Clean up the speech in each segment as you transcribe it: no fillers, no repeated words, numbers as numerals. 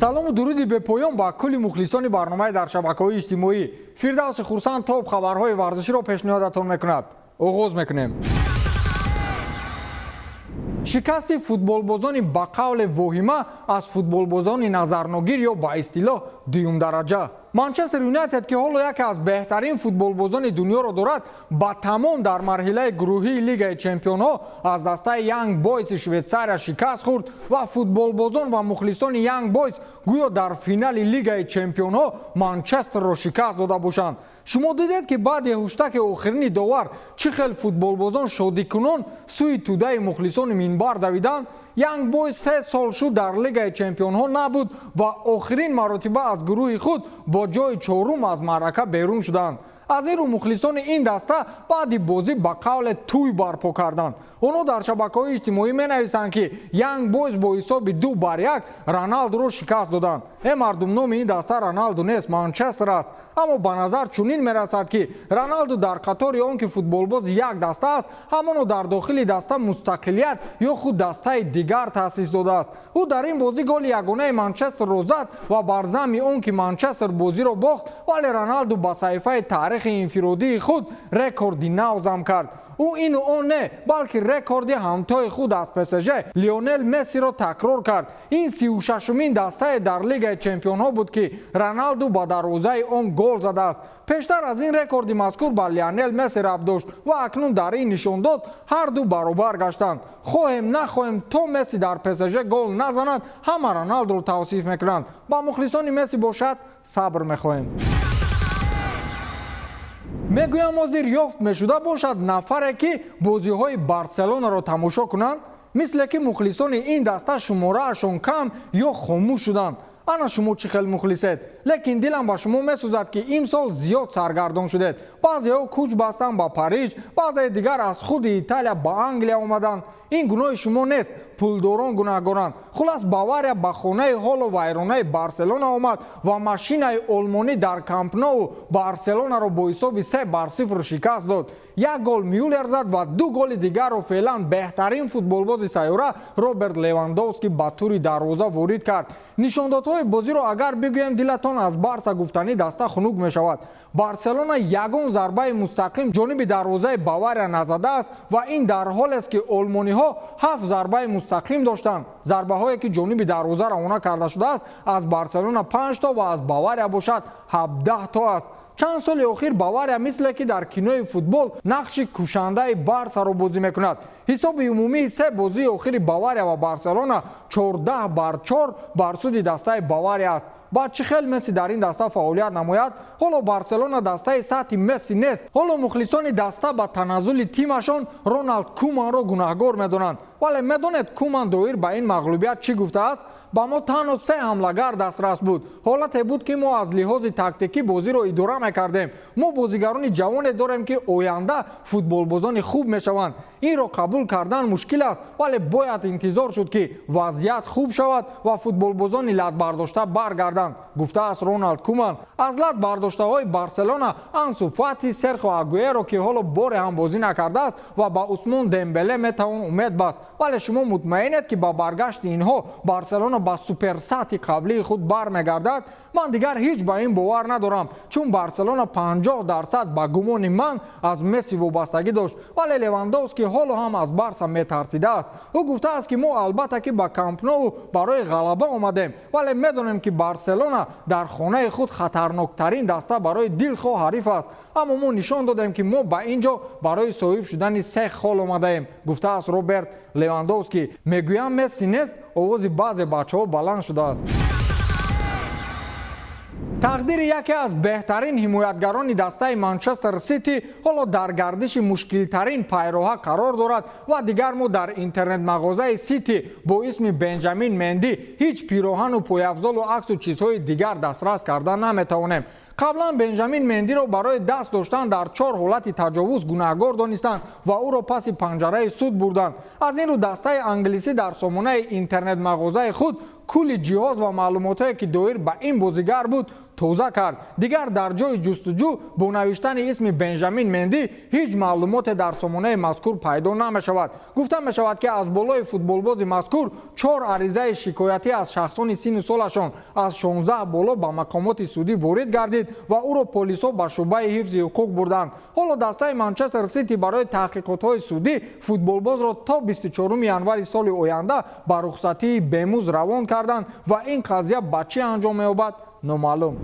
Салому дуруди бепоён ба кулли мухлисони барномаи дар шабакаҳои иҷтимоӣ. Фирдавси Хурсанд топ хабарҳои варзиширо пешниҳодатон мекунад. Оғоз мекунем. Шикасти футболбозони ба қавле воҳима аз футболбозони назарногир ё ба истилоҳ дуюмдараҷа. Манчестер Юнайтед, ки ҳоло яке аз беҳтарин футболбозони дунёро дорад, ба тамом дар марҳилаи гурӯҳии Лигаи чемпионҳо аз дастаи Янг Бойси Швейтсария шикаст хӯрд ва футболбозон ва мухлисони Янг Бойс гӯё дар финали Лигаи чемпионҳо Манчестерро шикаст дода бошанд. Шумо дидед, ки баъди ҳуштаки охирини довар чӣ хел футболбозон шодикунон сӯи тӯдаи мухлисони минбар давиданд. Янг Бойс 3 сол шуд дар Лигаи чемпионҳо набуд ва охирин маротиба аз гурӯҳи худ бо ҷои чорум аз маърака берун шуданд. Аз ин рӯ мухлисони ин даста баъди бозӣ ба қавле тӯй барпо карданд. Онҳо дар шабакаҳои иҷтимоӣ менависанд, ки Янг Бойс бо ҳисоби 2-1 Роналдуро шикаст доданд. Э мардум, номи ин даста Роналду нест, Манчестер аст. Аммо ба назар чунин мерасад, ки Роналду дар қатори он ки футболбози як даста аст, ҳамоно дар дохили даста мустақилият ё худ дастаи дигар таъсис додааст. Ӯ дар ин бозӣ голи ягонаи Манчестерро зад ва бар замми он ки Манчестер бозиро бохт, вале Роналду ба саҳифаи таърихи инфиродии худ рекорди нав зам кард. Ӯ ину он не, балки рекорди ҳамтои худ аз ПСЖ Лионел Мессиро такрор кард. Ин 36-умин дастае дар Лигаи чемпионҳо буд, ки Роналду ба дарвозаи он гол задааст. Пештар аз ин рекорди мазкур ба Лионел Месси рабт дошт ва акнун дар ин нишондод ҳарду баробар гаштанд. Хоҳем нахоҳем, то Месси дар ПСЖ гол назанад, ҳама Роналдуро тавсиф мекунанд. Ба мухлисони Месси бошад, сабр мехоҳем. Мегӯям, ҳозир ёфт мешуда бошад нафаре, ки бозиҳои Барселонаро тамошо кунанд? Мисле ки мухлисони ин даста шумораашон кам ё хомӯш шуданд. Ана шумо чӣ хел мухлисед, лекин дилам ба шумо месӯзад, ки имсол зиёд саргардон шудед. Баъзеҳо кӯч бастанд ба Париж, баъзеи дигар аз худи Италия ба Англия омаданд. Ин гуноҳи шумо нест, пулдорон гунаҳгоранд. Хулас, Бавария ба хонаи ҳоло вайронаи Барселона омад ва машинаи олмонӣ дар Кампноу Барселонаро бо ҳисоби 3-0 шикаст дод. Як гол Мюллер зад ва ду голи дигарро феълан беҳтарин футболбози сайёра Роберт Левандовски ба тури дарвоза ворид кард. Нишондодҳои бозиро агар бигӯем, дилатон аз Барса гуфтанӣ даста хунук мешавад. Барселона ягон зарбаи мустақим ҷониби дарвозаи Бавария назадааст ва ин дар ҳолест, ки олмониҳо ҳафт зарбаи мустақим доштанд. Зарбаҳое, ки ҷониби дарвоза равона карда шудааст, аз Барселона панҷ то ва аз Бавария бошад 17 то аст. Чанд соли охир Бавария мисле ки дар кинои футбол нақши кушандаи Барсаро бозӣ мекунад. Ҳисоби умумии се бозии охири Бавария ва Барселона 14-4 бар суди дастаи Бавария аст. Баъд чӣ хел Месси дар ин даста фаъолият намояд? Ҳоло Барселона дастаи сатҳи Месси нест. Ҳоло мухлисони даста ба таназзули тимашон Роналд Куманро гунаҳгор медонанд. Вале медонед, Куман доир ба ин мағлубият чӣ гуфтааст? Ба мо танҳо се ҳамлагар дастрас буд. Ҳолате буд, ки мо аз лиҳози тактикӣ бозиро идора мекардем. Мо бозигарони ҷавоне дорем, ки оянда футболбозони хуб мешаванд. Инро қабул кардан мушкил аст, вале бояд интизор шуд, ки вазъият хуб шавад ва футболбозони латбардошта баргарданд, гуфтааст Роналд Куман. Аз лат бардоштаҳои Барселона Ансу Фати, Серхо Агуэро, ки ҳоло боре ҳам бозӣ накардааст, ва ба Усмон Дембеле метавон умед баст. Вале шумо мутмаинед, ки ба баргашти инҳо Барселона ба суперсатҳи қаблии худ бармегардад? Ман дигар ҳеҷ ба ин бовар надорам, чун Барселона 50% ба гумони ман аз Месси вобастагӣ дошт. Вале Левандовски ҳоло ҳам аз Барса метарсидааст. Ӯ гуфтааст, ки мо албатта ки ба Кампноу барои ғалаба омадем, вале медонем, ки Барселона дар хонаи худ хатарноктарин даста барои дилхоҳ ҳариф аст. Аммо мо нишон додем, ки мо ба ин ҷо барои соҳиб шудани се хол омадаем, гуфтааст Роберт Левандовски. Мегӯям, Месси нест, овози баъзе бачаҳо баланд шудааст. Тақдири яке аз беҳтарин ҳимоятгарони дастаи Манчестер Сити ҳоло дар гардиши мушкилтарин пайроҳа қарор дорад ва дигар мо дар интернет-мағозаи Сити бо исми Бенҷамин Менди ҳеҷ пироҳану пойафзолу аксу чизҳои дигар дастрас карда наметавонем. Қаблан Бенҷамин Мендиро барои даст доштан дар чор ҳолати таҷовуз гунаҳгор донистанд ва ӯро паси панҷараи суд бурданд. Аз ин рӯ дастаи англисӣ дар сомонаи интернет-мағозаи худ кулли ҷиҳоз ва маълумотҳое, ки доир ба ин бозигар буд, тоза кардааст. Тоза кард. Дигар дар ҷои ҷустуҷӯ бо навиштани исми Бенҷамин Менди ҳеҷ маълумоте дар сомонаи мазкур пайдо намешавад. Гуфта мешавад, ки аз болои футболбози мазкур чор аризаи шикоятӣ аз шахсони синну солашон аз 16 боло ба мақомоти судӣ ворид гардид ва ӯро полисҳо ба шӯъбаи ҳифзи ҳуқуқ бурданд. Ҳоло дастаи Манчестер Сити барои таҳқиқотҳои судӣ футболбозро то 24 январи соли оянда ба рухсатии бемузд равон карданд ва ин қазия ба чӣ анҷом меёбад, номаълум.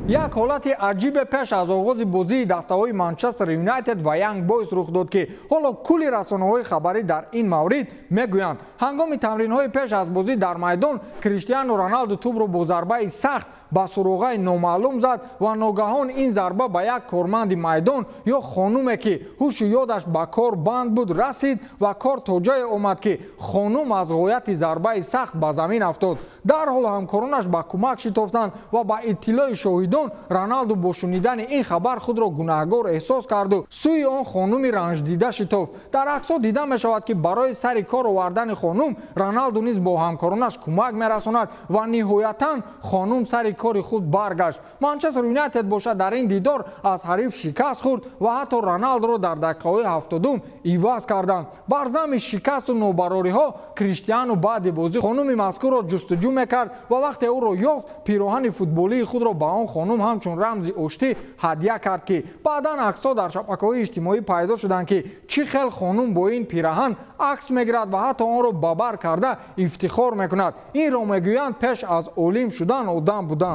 Як ҳолати аҷибе пеш аз оғози бозии дастаҳои Манчестер Юнайтед ва Янг Бойс рух дод, ки ҳоло кулли расонаҳои хабарӣ дар ин маврид мегӯянд. Ҳангоми тамринҳои пеш аз бозӣ дар майдон Криштиану Роналду тӯбро бо зарбаи сахт ба суроғаи номаълум зад ва ногаҳон ин зарба ба як корманди майдон ё хонуме, ки ҳушу ёдаш ба кор банд буд, расид ва кор то ҷое омад, ки хонум аз ғояти зарбаи сахт ба замин афтод. Дарҳол ҳамкоронаш ба кӯмак шитофтанд ва ба иттилои шоҳидон, Роналду бо шунидани ин хабар худро гунаҳгор эҳсос карду сӯи он хонуми ранҷдида шитофт. Дар аксҳо дида мешавад, ки барои сари кор овардани хонум Роналду низ бо ҳамкоронаш кӯмак мерасонад ва ниҳоятан хонум сари кори худ баргашт. Манчестер Юнайтед бошад, дар ин дидор аз ҳариф шикаст хӯрд ва ҳатто Роналдуро дар дақиқаҳои 70-ум иваз карданд. Бар замми шикасту нобарориҳо Криштиану баъди бозӣ хонуми мазкурро ҷустуҷӯ мекард ва вақте ӯро ёфт, пироҳани футболии худро ба он хонум ҳамчун рамзи оштӣ ҳадя кард, ки баъдан аксҳо дар шабакаҳои иҷтимоӣ пайдо шуданд, ки чӣ хел хонум бо ин пираҳан акс мегирад ва ҳатто онро ба бар карда ифтихор мекунад. Инро мегӯянд, пеш аз олим шудан одам будан.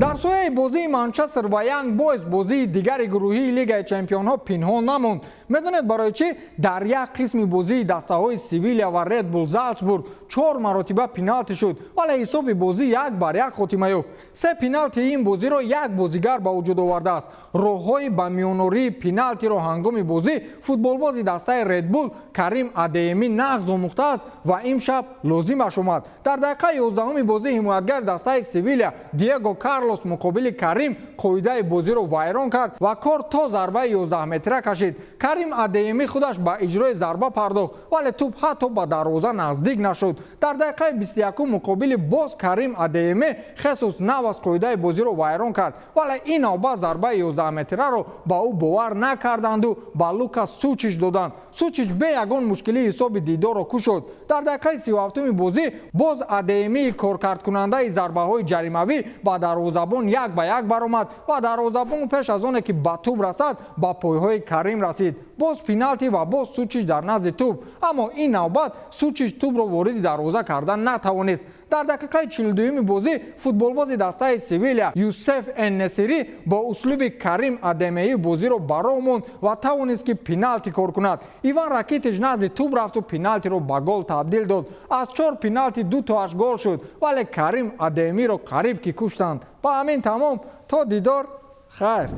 Дар сояи бозии Манчестер ва Янг Бойс бозии дигари гурӯҳии Лигаи чемпионҳо пинҳон намонд. Медонед барои чӣ? Дар як қисми бозии дастаҳои Севиля ва Ред Булл Залцбург чор маротиба пеналти шуд, вале ҳисоби бозӣ 1-1 хотима ёфт. Се пеналтии ин бозиро як бозигар ба вуҷуд овардааст. Роҳҳои ба миёнории пеналтиро ҳангоми бозӣ футболбози дастаи Редбул Карим Адееми нағз омӯхтааст ва имшаб лозимаш омад. Дар дақиқаи 11-уми бозӣ ҳимоятгари дастаи Севиля Диего Карлос муқобили Карим қоидаи бозиро вайрон кард ва кор то зарбаи 11 метра кашид. Карим Адееми худаш ба иҷрои зарба пардохт, вале тӯб ҳатто ба дарвоза наздик нашуд. Дар дақиқаи 21 муқобили боз Карим Адееми Хесус Навас қоидаи бозиро вайрон кард, вале ин навбат зарбаи 11 метраро ба ӯ бовар накарданду ба Лукас Сучич доданд. Сучич бе ягон мушкилӣ ҳисоби дидорро кушод. Дар дақиқаи 37-уми бозӣ боз Адеемии коркардкунандаи зарбаҳои ҷаримавӣ ба дарвозабон 1-1 баромад ва дарвозабон пеш аз оне ки ба тӯб расад, ба пойҳои Карим расид. Боз пеналти ва боз Сучич дар назди тӯб, аммо ин навбат Сучич тӯбро вориди дарвоза карда натавонист. Дар дақиқаи 42-юми бозӣ футболбози дастаи Севиля Юсеф Эннесири бо услуби Карим Адемеи бозиро ба роҳ монд ва тавонист, ки пеналти кор кунад. Иван Ракитич назди тӯб рафту пеналтиро ба гол табдил дод. Аз чор пеналти ду тоаш гол шуд, вале Карим Адемиро қариб ки куштанд. Ба ҳамин тамом, то дидор, хайр.